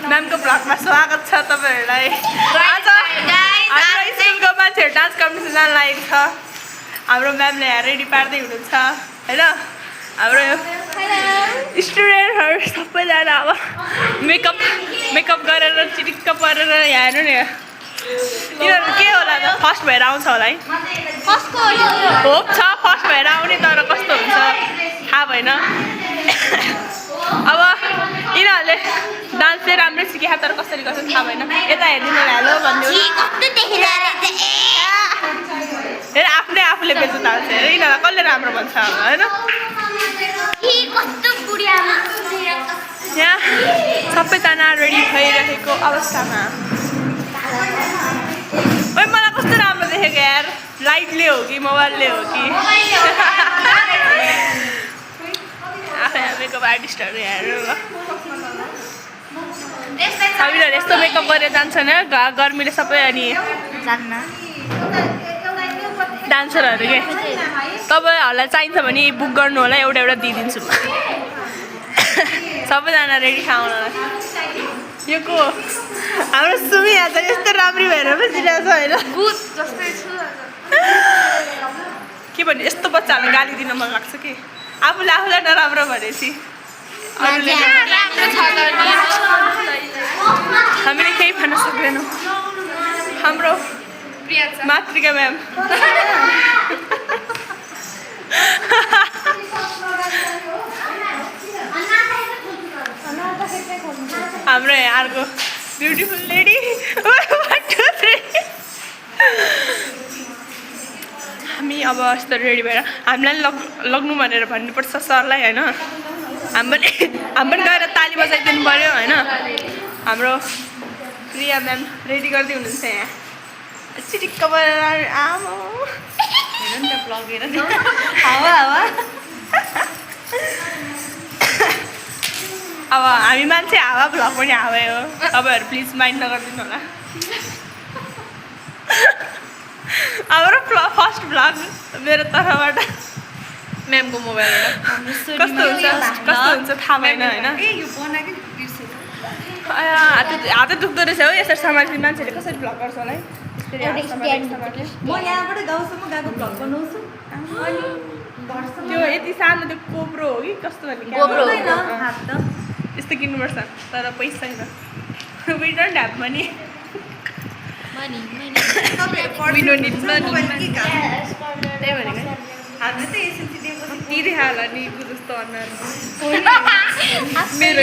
म्यामको भ्लगमा स्वागत छ तपाईहरुलाई। आज हाम्रो स्कुलको मान्छेहरु डान्स कम्पिटिसन जान लागेको छ। हाम्रो म्यामले रेडी पार्दै हुनुहुन्छ हैन। हाम्रो स्टुडेन्टहरु सबैजना अब मेकअप गरेर चिटिक्क परेर यहाँ हेर्नु नि। तिनीहरु के होला त फर्स्ट भएर आउँछ होला है। होप छ फर्स्ट भएर आउने, तर कस्तो हुन्छ थाहा भएन। अब यिनीहरूले डान्स चाहिँ राम्रै सिकेको तर कसरी गर्छ थाहा भएन। यता हेरिदिनु हेलो भन्दिनु हेर आफ्नै आफूले बेच्नु थाल्छ। हेर यिनीहरूलाई कसले राम्रो भन्छ होइन। यहाँ सबैजना रेडी भइरहेको अवस्थामा ओइ मलाई कस्तो राम्रो देखेको यार। लाइटले हो कि मोबाइलले हो कि मेकअप आर्टिस्टहरू हेर्नु ल। हामीहरू यस्तो मेकअप गरेर जान्छ नि गर्मीले सबै। अनि डान्सरहरू के तपाईँहरूलाई चाहिन्छ भने बुक गर्नु होला, एउटा एउटा दिइदिन्छु म। सबैजना रेडी खाउनलाई। यो को हाम्रो सुमी आज यस्तो राम्री भएर बसिरहेको छ होइन। के भन्ने यस्तो बच्चाहरूलाई गाली दिन मन लाग्छ कि आफूले आफूलाई नराम्रो भनेपछि हामीले केही भन्न सक्दैनौँ। हाम्रो मातृका म्याम हाम्रो अर्को ब्युटिफुल लेडी। हामी अब यस्तो रेडी भएर हामीलाई लग्नु भनेर भन्नुपर्छ सरलाई होइन। हामी पनि गएर ताली बजाइदिनु पऱ्यो होइन। हाम्रो प्रिया म्याम रेडी गर्दै हुनुहुन्छ यहाँ चिटिक्क परेर। आमा हेर नि त ब्लग हेर नि हावा अब हामी मान्छे हावा भ्लग पनि हावै हो। तपाईँहरू प्लिज माइन्ड नगरिदिनु होला। हाम्रो फर्स्ट भ्लग मेरो तर्फबाट म्यामको मोबाइलबाट कस्तो हुन्छ थाहा भएन होइन। हात दुख्दो रहेछ हो यसरी समाजले। मान्छेले कसरी भ्लग गर्छ होला है। म यहाँबाट गाउँसम्म गएको भ्लग बनाउँछु। त्यो यति सानो त्यो कोब्रो हो कि कस्तो भन्ने यस्तो किन्नुपर्छ तर पैसा छैन। We don't have money. We don't need money. त्यही भनेको हामीले त एसएलसी दिएको तिरिहाल्यो नि जस्तो अनुहार मेरो